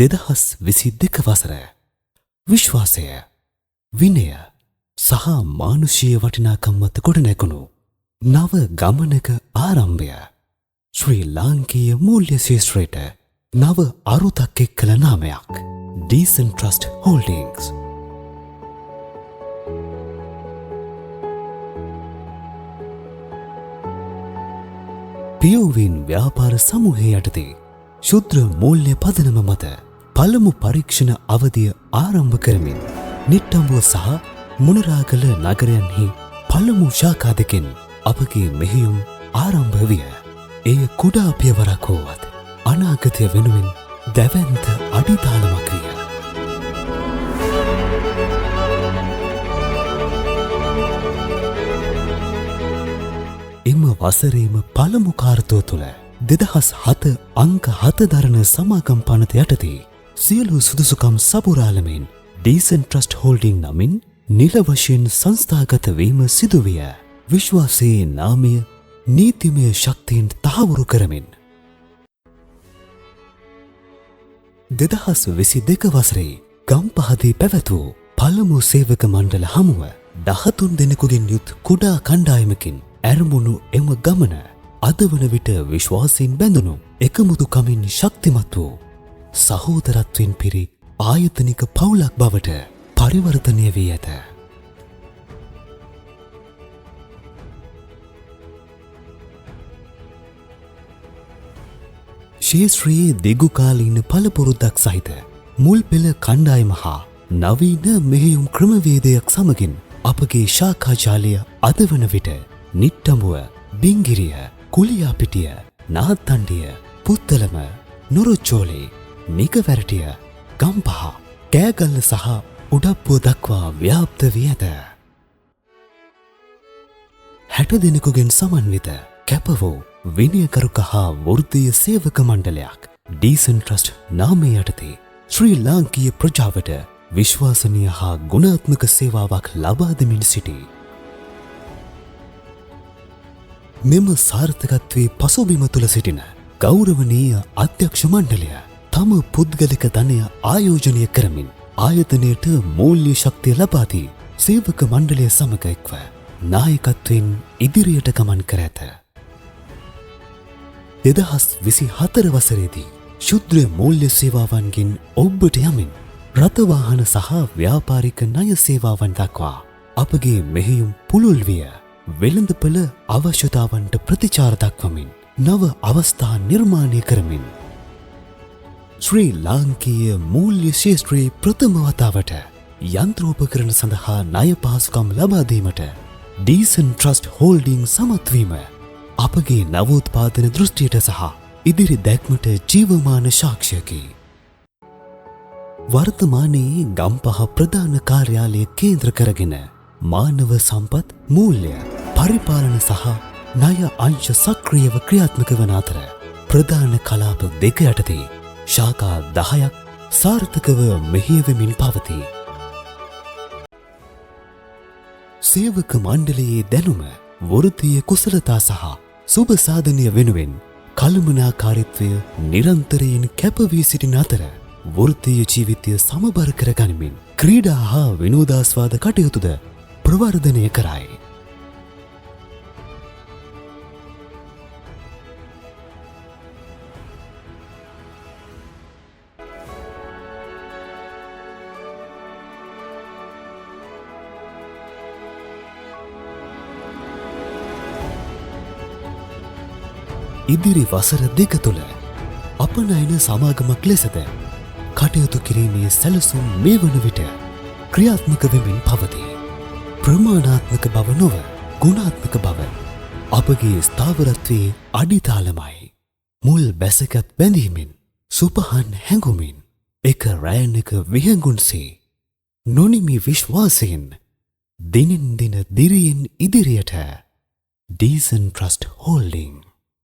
2022 වසර විශ්වාසය, විනය සහ මානුෂීය වටිනාකම් මත ගොඩනැගුණු නව ගමනක ආරම්භය. ශ්‍රී ලාංකීය මූල්‍ය ක්ෂේත්‍රයට නව අරුතක් එක් කළ නාමයක් ඩීසන් ට්‍රස්ට් හෝල්ඩින්ග්ස්. පියෝවින් ව්‍යාපාර සමූහය යටතේ ශුද්‍ර මූල්‍ය පදනම මත පළමු පරීක්ෂණ අවධිය ආරම්භ කරමින් නිට්ටඹුව සහ මොනරාගල නගරයන්හි පළමු ශාඛා දෙකෙන් අපගේ මෙහෙයුම් ආරම්භ විය. එය කුඩා පියවරක් වුවත් අනාගතය වෙනුවෙන් දැවැන්ත අඩිතාලමක් විය. එම වසරේම පළමු කාර්තුව තුළ 2007 අංක 7 දරන සමාගම් පනත යටතේ සියලු සුදුසුකම් සපුරාලමින් ඩීසන් ට්‍රස්ට් හෝල්ඩිං නමින් නිල වශයෙන් සංස්ථාගත වීම සිදුවිය. විශ්වාසයේ නාමය නීතිමය ශක්තියෙන් තහවුරු කරමින් 2022 වසරේ ගම්පහදී පැවැත් වූ පළමු සේවක මණ්ඩල හමුව 13 දෙනෙකුගෙන් යුත් කුඩා කණ්ඩායමකින් ඇරඹුණු එම ගමන අද වන විට විශ්වාසයෙන් බැඳුණු එකමුතුකමින් ශක්තිමත් වූ සහෝදරත්වයෙන් පිරි ආයතනික පවුලක් බවට පරිවර්තනය වී ඇත. ක්ෂේත්‍රයේ දිගුකාලීන පළපුරුද්දක් සහිත මුල් පෙළ කණ්ඩායම හා නවීන මෙහෙයුම් ක්‍රමවේදයක් සමගින් අපගේ ශාඛා ජාලය අද වන විට නිට්ටඹුව, බිංගිරිය, කුලියාපිටිය, නාත්තණ්ඩිය, පුත්තලම, නොරොච්චෝලේ, නිකවැරටිය, ගම්පහ, කෑගල්ල සහ උඩප්පුව දක්වා ව්‍යාප්ත වී ඇත. 60 දෙනෙකුගෙන් සමන්විත කැප වූ විනයගරුක හා වෘත්තීය සේවක මණ්ඩලයක් ඩීසන් ට්‍රස්ට් නාමය යටතේ ශ්‍රී ලාංකීය ප්‍රජාවට විශ්වාසනීය හා ගුණාත්මක සේවාවක් ලබා දෙමින් සිටී. මෙම සාර්ථකත්වයේ පසුබිම තුළ සිටින ගෞරවනීය අධ්‍යක්ෂ මණ්ඩලය තම පුද්ගලික ධනය ආයෝජනය කරමින් ආයතනයට මූල්‍ය ශක්තිය ලබා දී සේවක මණ්ඩලය සමග එක්ව නායකත්වයෙන් ඉදිරියට ගමන් කර ඇත. 2024 වසරේදී ශුද්‍ර මූල්‍ය සේවාවන්ගෙන් ඔබ්බට යමින් රථවාහන සහ ව්‍යාපාරික ණය සේවාවන් දක්වා අපගේ මෙහෙයුම් පුළුල් විය. වෙළඳපළ අවශ්‍යතාවන්ට ප්‍රතිචාර දක්වමින් නව අවස්ථා නිර්මාණය කරමින් ශ්‍රී ලාංකීය මූල්‍ය ක්ෂේත්‍රයේ ප්‍රථම වතාවට යන්ත්‍රෝපකරණ සඳහා ණය පහසුකම් ලබා දීමට ඩීසන් ට්‍රස්ට් හෝල්ඩිං සමත් වීම අපගේ නවෝත්පාදන දෘෂ්ටියට සහ ඉදිරි දැක්මට ජීවමාන සාක්ෂියකි. වර්තමානයේ ගම්පහ ප්‍රධාන කාර්යාලය කේන්ද්‍ර කරගෙන මානව සම්පත්, මූල්‍ය, පරිපාලන සහ ණය අංශ සක්‍රියව ක්‍රියාත්මක වන අතර ප්‍රධාන කලාප දෙක යටතේ ශාඛා 10ක් සාර්ථකව මෙහෙයවෙමින් පවතී. සේවක මණ්ඩලයේ දැනුම, වෘත්තීය කුසලතා සහ සුබ සාධනය වෙනුවෙන් කළමනාකාරීත්වය නිරන්තරයෙන් කැපවී සිටින අතර වෘත්තීය ජීවිතය සමබර කර ගනිමින් ක්‍රීඩා හා විනෝදාස්වාද කටයුතුද ප්‍රවර්ධනය කරයි. ඉදිරි වසර දෙක තුළ අපනයන සමාගමක් ලෙසද කටයුතු කිරීමේ සැලසුම් මේ වන විට ක්‍රියාත්මක වෙමින් පවතී. ප්‍රමාණාත්මක බව නොව ගුණාත්මක බව අපගේ ස්ථාවරත්වයේ අඩිතාලමයි. මුල් බැසගත් බැඳීමෙන් සුපහන් හැඟුමින් එක රෑනක විහඟුන්සේ නොනිමි විශ්වාසයෙන් දිනෙන් දින දිරියෙන් ඉදිරියට ඩීසන් ට්‍රස්ට් හෝල්ඩිං.